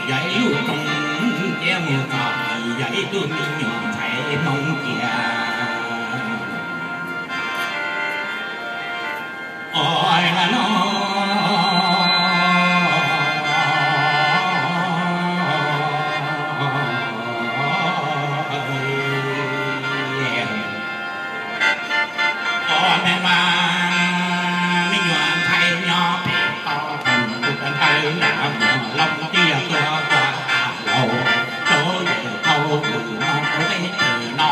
Yog ib lub roob tiab mus txog, yog ib tug me nyuam ntxhais Hmoob tiag. Ua no, ua me mas me nyuam ntxhais nyob pem toj, tus ko taw nram muag looj tiaj tuaj ua tas laus rau yawg Thauj. Mus no rau teb chaws no,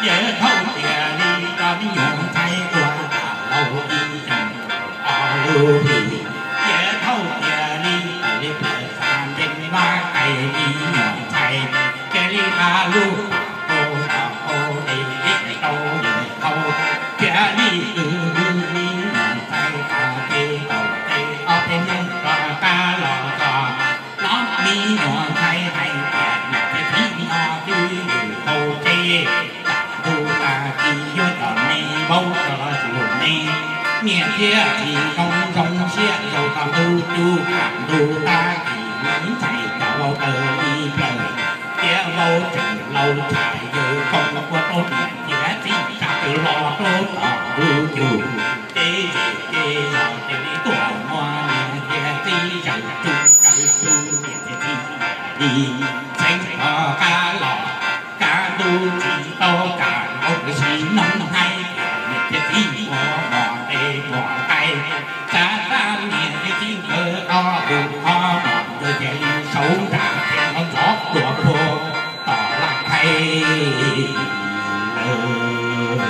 yawg Thauj cia li tso me nyuam ntxhais ua tas laus ib xyoos ob lub hlis. Yawg Thauj cia li tawm li plaws xa ntees vaj qais, me nyuam ntxhais cia li nqa lub pam kaus los kaus tes rau yawg Thauj. Cia li kwv me nyuam ntxhais tas ces tau ces ob peb hnub rov qab los txog no, me nyuam ntxhais hais tias niam thiab txiv no twb mus hauv tsev, tam ntu tag kis yuav coj me npau suav los tsum me. Niam thiab txiv zoo zoo siab rau txog ntu cub, tam ntu tag kis me ntxhais coj vauv tawm ib plawg, tiav vauv tseem laus tshaj yawg Thauj ua rau niam thiab txiv tsa tw los rau tom ntu cub. Ces ces ces los ces li tuaj muab niam thiab txiv zaws tsuj zaws tsuj, niam thiab txiv li txheeb rov qab los. Kaj ntug tsis tau kaj ntug, tab sis hnov hais tias niam thiab txiv muaj mos tes muaj nqaij, xav xav niam thiab txiv nkawd ob tug qhov muag, nkawd cia li sau nra thiab ntxov ntxov dua puag tom laj thaij lawm.